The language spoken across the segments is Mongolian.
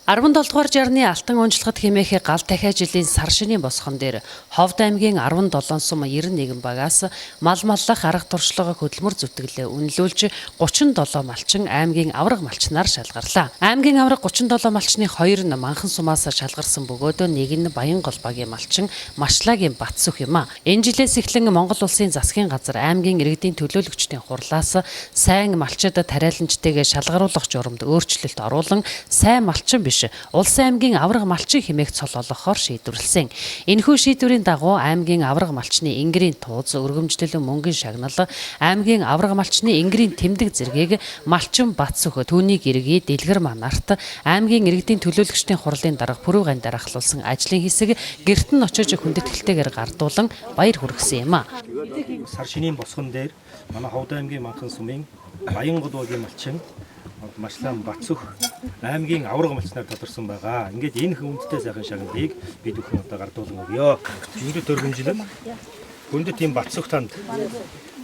17 дугаар жарны алтан унжлагат хэмээх гал дахиа жилийн сар шинийн босгон дээр Ховд аймгийн 17 сум 91 багаас мал маллах арга туршлага хөдөлмөр зүтгэлээ үнэлүүлж 37 малчин аймгийн авраг малчнаар шалгарлаа. Аймгийн авраг 37 малчны 2 нь Манхан сумаас шалгарсан бөгөөд нэг нь Баянгол багийн малчин Машлагийн Батсүх юм а. Энэ жилээс эхлэн Монгол улсын засгийн газар аймгийн иргэдийн төлөөлөгчдийн хурлаас сайн малчид тариаланчтэйгээ шалгаруулах журамд өөрчлөлт оруулан сайн малчин биш улс аймгийн авраг малчин хэмээх цол олгохоор шийдвэрлэсэн. Энэхүү шийдвэрийн дагуу аймгийн авраг малчны энгэрийн тууз, өргөмжлөл мөнгөн шагнал, аймгийн авраг малчны энгэрийн тэмдэг зэргийг малчин Батсүх түүнийг иргэе Дэлгэр манарт аймгийн иргэдийн төлөөлөгчдийн хурлын дарга Пүрэв дараалуулсан ажлын хэсэг гэрт нь очиж хүндэтгэлтэйгээр гардуулан баяр хүргэсэн юм а. Сар шинийн босгон дээр манай Ховд аймгийн Манхан сумын Баянгол багийн малчин Машлан Батсүх аймгийн авраг малчнаар тодорсон байгаа. Ингээд энэ хүндтэй сайхан шагналыг бид бүхэн одоо гардуулан өгье. Хүндэт өргөмжлөл хүндэт тийм Батсүх танд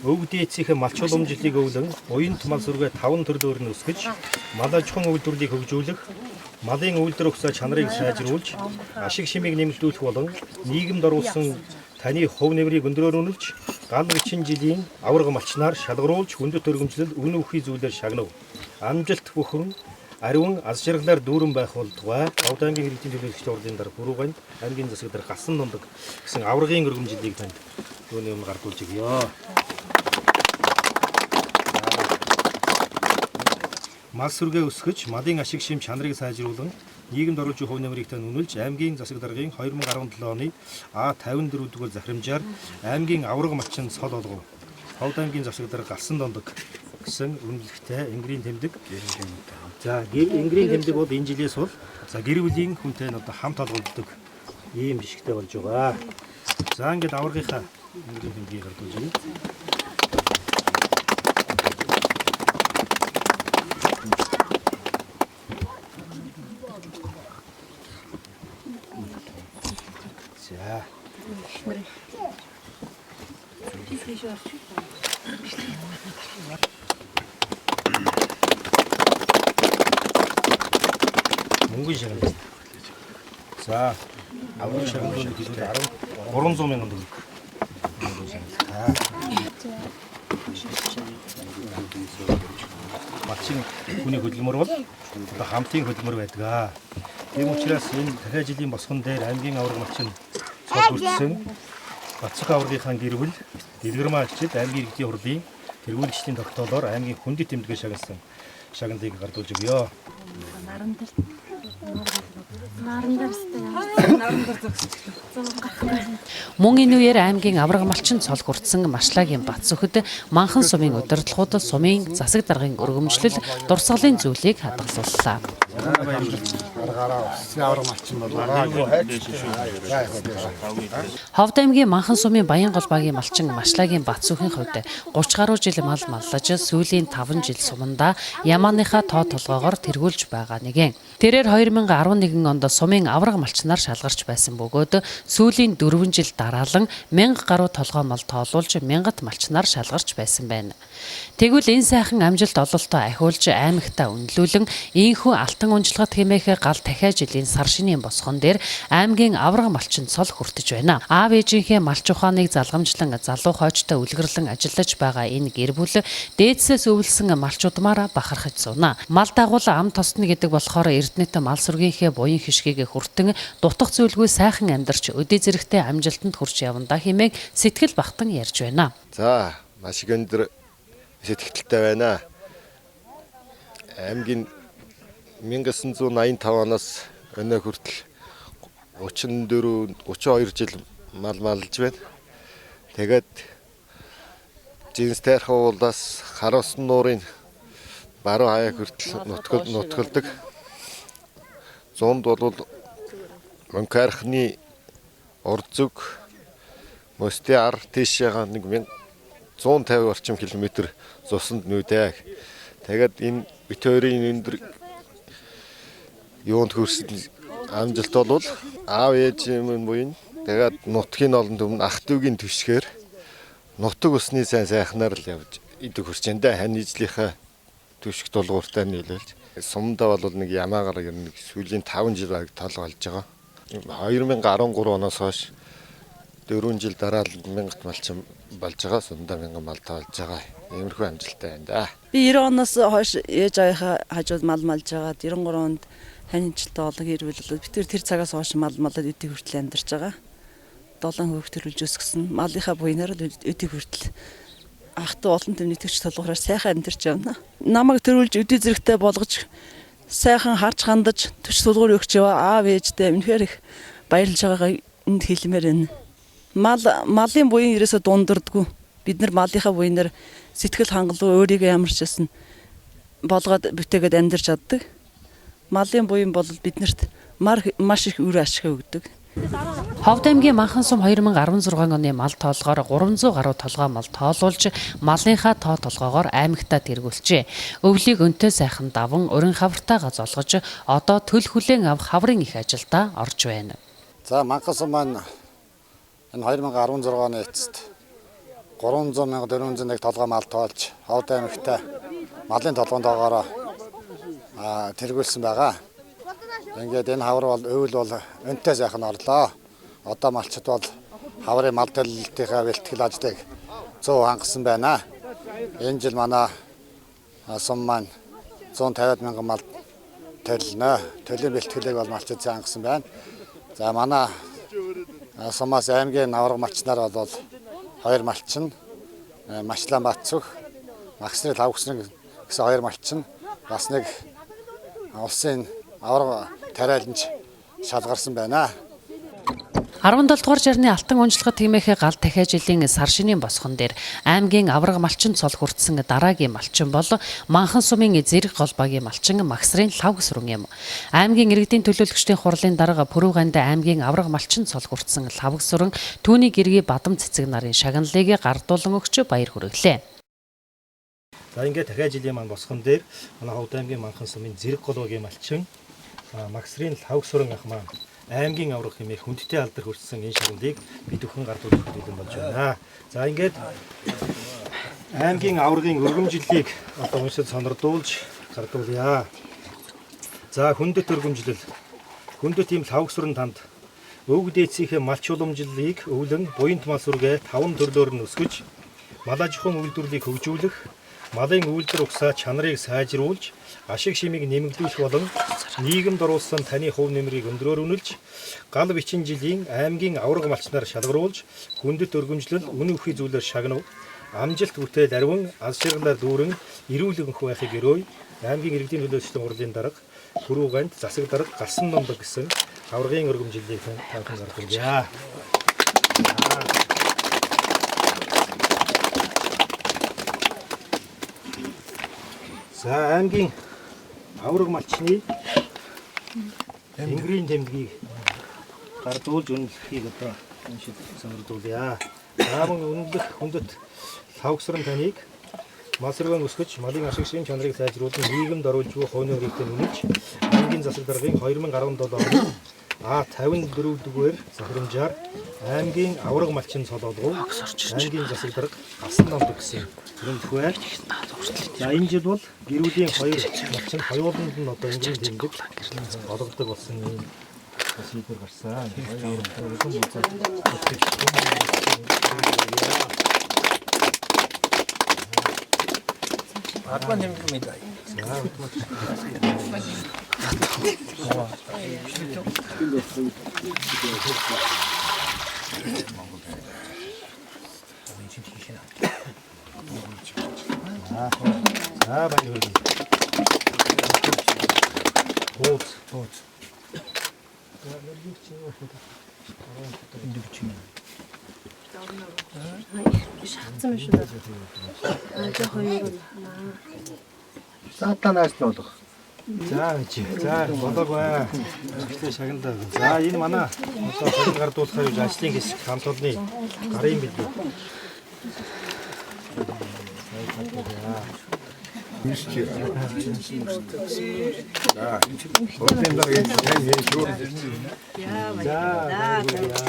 өвөг дээдсийнхээ малч уламжлалыг өвлөн уянт мал сүргээ таван төрлөөр нь өсгөж мал аж ахуйн үйлдвэрлэлийг хөгжүүлэх, малын үйлдвэр өгсөө чанарыг сайжруулж, ашиг шимийг нэмэгдүүлэх болон нийгэмд оруулсан таны хувь нэмрийг өндрөөр үнэлж гал 30 жилийн авраг малчнаар шалгаруулж хүндэт өргөмжлөл үнэ өхий зүйлээр шагнав. Амжилт бүхэн ариун аз жаргалаар дүүрэн байх болтугай. Ховд аймгийн иргэдийн төлөөлөгчдийн хурлын дарга Пүрэв аймгийн засаг дарга Гасан Нундаг гэсэн аврагын өргөмжлөлийг танд юуны өмнө гардуулж өгье. Мал сүргээ өсгөж, малын ашиг шим чанарыг сайжруулан нийгэмд оруулж хувь нэмрийг тань үнэлж аймгийн засаг даргын 2017 оны А54 дугаар захирамжаар аймгийн авраг малчин цол олгов. Ховд аймгийн засаг дарга Галсан Дондог гэсэн үнэлэхтэй энгэрийн тэмдэг. За энгэрийн тэмдэг бол энэ жилээс бол за гэр бүлийн хүнтэй нь одоо хамт олгогддог ийм жишгтэй болж байгаа. За ингээд аврагынхаа энгэрийн тэмдгийг гардуулж өгье. За. Мөнгөн шагнал. За, авраг шагналын хэлбэр 300 мянган төгрөг. Мөнгөн шагнал. Малчин хүний хөдөлмөр бол одоо хамтын хөдөлмөр байдаг аа. Тийм учраас энэ дахиад жилийн босгон дээр аймгийн авраг малчин цол хүртсэн Батсах аврагынхаа гэр бүл Дэлгэрмаа альчид аймгийн иргэдийн хурлын тэргүүлэгчдийн тогтоолоор аймгийн хүндэт тэмдгээр шагнасан шагналыг гардуулж өгье. Мөн энэ үеэр аймгийн авраг малчин цол хүртсэн Машлагийн Батсүхэд Манхан сумын удирдлагууд сумын засаг даргын өргөмжлөл дурсгалын зүйлийг хадгалууллаа. Ховд аймгийн Манхан сумын Баянгол багийн малчин Машлагийн Батсүхийн хувьд 30 гаруй жил мал маллаж сүүлийн 5 жил сумандаа Ямааныхаа тоо толгоогоор тэргүүлж байгаа нэгэн. Тэрээр 2011 онд сумын авраг малчнаар шалгарч байсан бөгөөд сүүлийн 4 жил дараалан 1000 гаруй толгой мал тоолуулж 1000 малчнаар шалгарч байсан байна. Тэгвэл энэ сайхан амжилт ололтоо ахиулж аймагтаа үнэлүүлэн ийхүү алтан унжлагат хэмээх гал дахиа жилийн сар шинийн босгон дээр аймгийн авраг малчин цол хүртэж байна. Аав ээжийнхээ малч ухааныг залгамжлан залуу хойчтой үлгэрлэн ажиллаж байгаа энэ гэр бүл дээдсээс өвлсөн малч удмаараа бахархаж сууна. Мал дагуул ам тосно гэдэг болохоор Эрдэнэт мал сүргийнхээ буян хишгийг хүртэн дутах зүйлгүй сайхан амьдарч өдий зэрэгтэй амжилтанд хүрч явандаа хэмээн сэтгэл багтан ярьж байна. За маш их өндөр сэтгэлтэй байна. Аймгийн 1985 оноос өнөө хүртэл 34 32 жил мал малж байна. Тэгээд жинс тайрхан уулаас Харуулсан нуурын баруун хаяа хүртэл нутгалдаг. Зунд бол Мөнхайрхны урд зүг Мөстийн ар тийшээгээ нэг 150 орчим километр зусанд нүүдээ. Тэгээд энэ бит хоёрын өндөр юунд хүрсэн амжилт бол аав ээж юм буян тэгээд нутгийн олон түмэн ах дүүгийн түшгээр нутаг усны сайн сайхнаар л явж идэг хөрч энэ хань ижлийнхаа түшиг дулгууртай нийлүүлж. Сумдаа бол нэг ямаагаар ер нь сүүлийн 5 жил баг толгой олж байгаа. 2013 оноос хойш 4 жил дараа л 1000 малчин болж байгаа. Сумдаа 1000 мал тоолж байгаа. Иймэрхүү амжилттай байна да. Би 90 оноос хойш ээж авийнхаа хажууд мал малж байгаад 93 онд ханинчлалтай олон хэрвэл бол бид тэр цагаас хойш мал малаад өдийг хүртэл амьдарч байгаа. 7 хүүхд төрүүлж өсгсөн. Малынхаа буйнаар л өдийг хүртэл ах トゥ олон түмний төвч толгоороор сайхан амьдарч явна. Намайг төрүүлж өдий зэрэгтэй болгож сайхан харж хандаж төч тулгуур өгч яваа аав ээжтэй үнэхээр их баярлж байгаагаа энд хэлмээр байна. Мал малын буян ерөөсө дундардгүй. Бид нар малынхаа буянаар сэтгэл хангалуун өөрийгөө ямар ч байсан болгоод бүтээгээд амьдарч чаддаг. Малын буян бол биднэрт маш их үр ашиг өгдөг. Ховд аймгийн Манхан сум 2016 оны мал тоолгоор 300 гаруй толгой мал тоолуулж малынхаа тоо толгоогоор аймагтаа тэргүүлжээ. Өвлийг өнтэй сайхан даван өрн хавартайгаа золгож одоо төл хүлээн авах хаврын их ажилдаа орж байна. За Манхан сум маань энэ 2016 оны эцэст 300,401 толгой мал тоолж Ховд аймагтаа малын толгойн тоогоороо тэргүүлсэн байгаа. Ингээд энэ хавар бол өвөл бол өнтэй сайхан орлоо. Одоо малчид бол хаврын мал төлөлтийнхаа бэлтгэл ажлыг 100 хангасан байна. Энэ жил манай сум маань 150 мянган мал төлнө. Төлийн бэлтгэлийг бол малчид сайн хангасан байна. За манай сумаас аймгийн аварга малчнаар бол 2 малчин, Мачлан Батцөх, Магсны Лавгснэг гэсэн 2 малчин, бас нэг улсын аварга тариаланч шалгарсан байна. 17 дугаар жарны алтан унжлахад тэмээхэ гал дахиа жилийн сар шинийн босгон дээр аймгийн аварга малчин цол хүртсэн дараагийн малчин бол Манхан сумын зэрэг гол багийн малчин Магсрын лав сүрэн юм. Аймгийн иргэдийн төлөөлөгчдийн хурлын дарга Пүрүүганд аймгийн аварга малчин цол хүртсэн лав сүрэн түүний гэргий бадам цэцэг нарын шагналыг гардуулан өгч баяр хүргэлээ. За ингээд дахиад жилийн маань босгон дээр манай Ховд аймгийн Манхан сумын зэрэг гол багийн малчин Магсрын лав сүрэн ах маань аймгийн аврах хэмээх хүндтэй алдар хүртсэн энэ шагналыг бид бүхэн гардуулах бэлэн болж байна. За ингээд аймгийн аваргын өргөмжлөлийг одоо уншиж сонирдуулж гардуулъя. За хүндэт өргөмжлөл. Хүндэт ийм лавг сүрэн танд өвөг дээдсийнхээ малч уламжлалыг өвлөн буянт мал сүргээ 5 төрлөөр нь өсгөж мал аж ахуйн үйлдвэрлэлийг хөгжүүлэх, малын үйлдвэр угсаа чанарыг сайжруулж, ашиг шимийг нэмэгдүүлэх болон нийгэмд оруулсан таны хувь нэмрийг өндрөөр үнэлж, гал бичин жилийн аймгийн аварга малчнаар шалгаруулж, хүндэт өргөмжлөл үнэн үхий зүйлээр шагнав, амжилт бүтээл ариван аз жаргалаар дүүрэн эрүүл энх байхыг өрөөе. Аймгийн иргэдийн төлөөлөгчдийн хурлын дарга Пүрүүганд засаг дарга Гарсан номдог гэсэн аваргын өргөмжлөлийг тавхан гардуулъя. За аймгийн аварга малчны тэнгэрийн тэмдгийг гардуулж үнэлэхийг одоо уншиж сонирдуулъя. За мөн үнэлэх хүндэт лавгсран таныг мал сэргээн өсгөж, малын ашиг шим чанарыг сайжруулан нийгэмд оруулж буй хувь нэмрийгтэй үнэлж, аймгийн засаг даргын 2017 оны А54 дугаар захирамжаар аймгийн аварга малчин цол олгов аймгийн засаг дарга Гарсан номдог гэсэн өрөмжлөх байна. За энэ жил бол гэрүүлийн хоёр малчин хоёуланд нь одоо энгийн тэмдэг олгодог болсон юм шийдвэр гарсан. Хоёр аварга улам үзэл. За баяр хүргэе. Бууз, бууз. Шатсан юм шүү дээ. Аа жоохон юу. Сатанаас л болох. За чи. За болоогүй. Ихтэй шагналаа. За энэ манай одоо шагнал гардуулахаар гэж ажлын хэсэг хамт олонны гарын бэлэг. Хурлын дарга тань хийж шүү. За баяр хүргэе.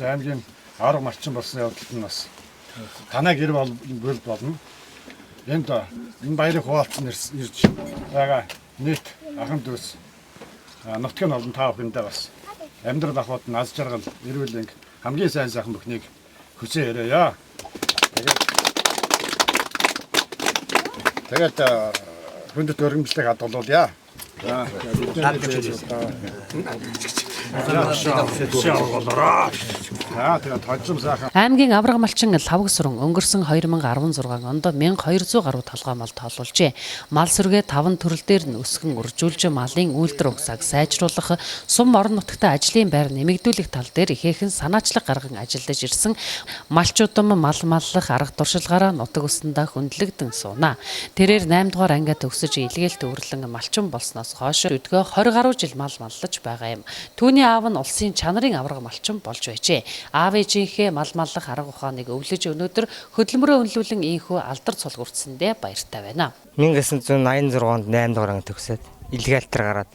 Аймгийн аварга малчин болсон явдалд нь бас танай гэр бол болно. Энд энэ баярыг хуваалцсан ирж байгаа нийт ахын дүүс нутгийн олон та бүхэндээ бас амьдрал ахуйд нь аз жаргал, эрүүл энх, хамгийн сайн сайхан бүхнийг хүсээ яриа. Тэгээд хүндэт өргөмжлөг хадгалуулъя. Аймгийн авраг малчин Лавг сүрэн өнгөрсөн 2016 онд 1200 гаруй толгой мал тоолуулжээ. Мал сүргээ 5 төрөл дээр нь өсгөн үржүүлж малын үйлдвэр угсааг сайжруулах, сум орон нутагт ажлын байр нэмэгдүүлэх тал дээр ихээхэн санаачлаг гарган ажиллаж ирсэн малчудам мал маллах арга туршилгаараа нутаг усандаа хүндлэгдэн сууна. Тэрээр 8 дугаар ангиа төгсөж илгээлт өвөрлөн малчин болсноос хойш өдгөө 20 гаруй жил мал маллаж байгаа юм. Түүний аав нь улсын чанарын авраг малчин болж байжээ. Аав ээжийнхээ мал маллах арга ухааныг өвлөж өнөөдөр хөдөлмөрөө үнэлүүлэн ийнхүү алдар цул хүртсэндээ баяртай байна. 1986 онд 8 дугаар анги төгсөөд илгээлтээр гараад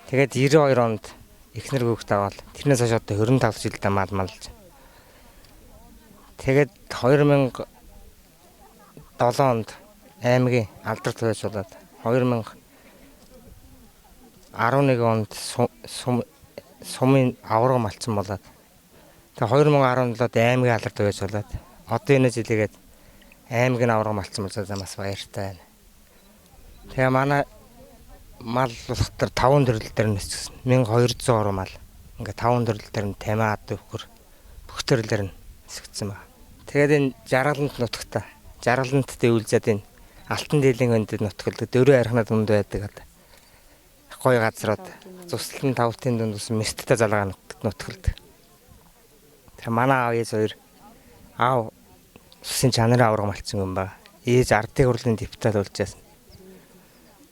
тэгээд 92 онд эхнэр хүүхд аваад тэрнээс хойш одоо 25 жилдээ мал малж. Тэгээд 2007 онд аймгийн алдар туяач болоод 2011 онд сумын авраг малчин болоод тэгээд 2017-д аймгийн алдар туяач болоод одоо энэ жилигээд аймгийн авраг малчин болоод бас баяртай байна. Тэгээ манай мал болох төр 5 төрөл дээр нь өссөн. 1200 гаруй мал. Ингээ 5 төрөл дээр нь тамиа ад өвхөр бүх төрөл дээр нь өсгдсөн байна. Тэгээд энэ жаргалант нутагта жаргалант дэвлзээд энэ алтан дийлэн өндөд нутгалдаг дөрөв архинад дунд байдаг одоо. Гой газрууд цуслан тавтын дунд ус мэсттэй залгаа нутгалдаг. Тэгээ манай аав ээж хоёр аав сусын чанарын авраг малчин юм байна. Ээж ардын хурлын депутат болж байсан.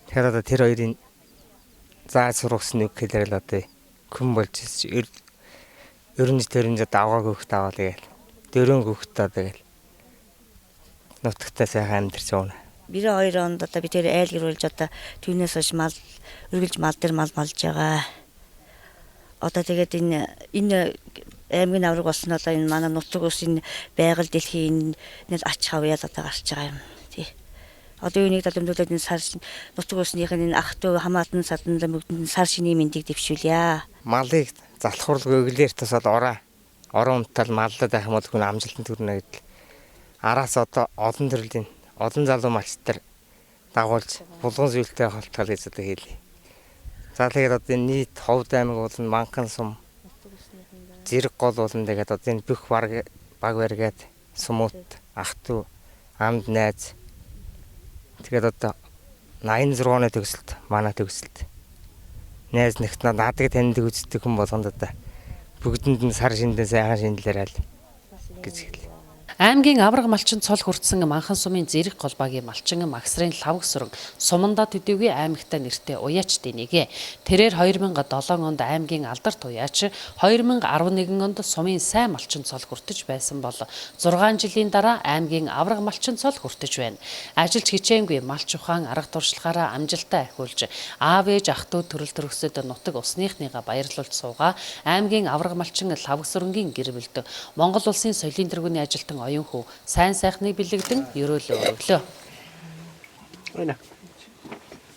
Тэгэхээр одоо тэр хоёрын зааж сургасан үг хэлээр л одоо хүн болж ерөнж төрөнж одоо авгаа хөөхт аваа тэгэл дөрөн хөөхт одоо тэгэл нутагтаа сайхан амьдарч явна. 92 онд одоо би тэр айл гэрүүлж одоо түүнээс хойш мал үргэлж мал дээр мал малж байгаа. Одоо тэгээд энэ аймгийн авраг болсон одоо энэ манай нутаг ус энэ байгаль дэлхийн энэ ач хавьяал одоо гарч байгаа юм. Тий. Одоо юуныг даламдуулаад энэ сар нутаг усных энэ ах トゥ хамаатан садан бүгдэнд сар шинийн мэндийг дэвшүүлье. Малыг залхуурлгүй өглөөр тасаад ороо орон унтаал маллаад байх юм бол хүн амжилтанд хүрнэ гэдэл. Араас одоо олон төрлийн олон залуу малчтар дагуулж булган зүйлтэй холтгол гэж одоо хэлье. За тэгээд одоо энэ нийт Ховд аймаг болон Манхан сум зэрэг гол болон тэгээд одоо энэ бүх баг бариад сумууд ах トゥ амд найз тэгээд одоо 86 оны төгсөлт манай төгсөлт найз нэгт наадыг таньдаг үздэг хүн болгонд одоо бүгдэнд нь сар шиндэн сайхан шиндлээрэй л гэж хэлье. Аймгийн авраг малчин цол хүртсэн Манхан сумын зэрэг гол багийн малчин Магсрын Лавг сүрэн сумандаа төдийгүй аймагтай нэртэй уяач дэнэгэ. Тэрээр 2007 онд аймгийн алдарт уяач, 2011 онд сумын сайн малчин цол хүртэж байсан бол 6 жилийн дараа аймгийн авраг малчин цол хүртэж байна. Ажиллаж хичээнгүй малч ухаан арга туршлагаараа амжилтаа ахиулж аав ээж ах トゥ төрөл төрөсөд нутаг усныхныгаа баярлуулж суугаа аймгийн авраг малчин Лавг сүрэнгийн гэр бүлд Монгол улсын соёлын тэргүүний ажилтан оюун хүү сайн сайхныг бэлэгдэн ерөөлөө өргөлөө. Байна.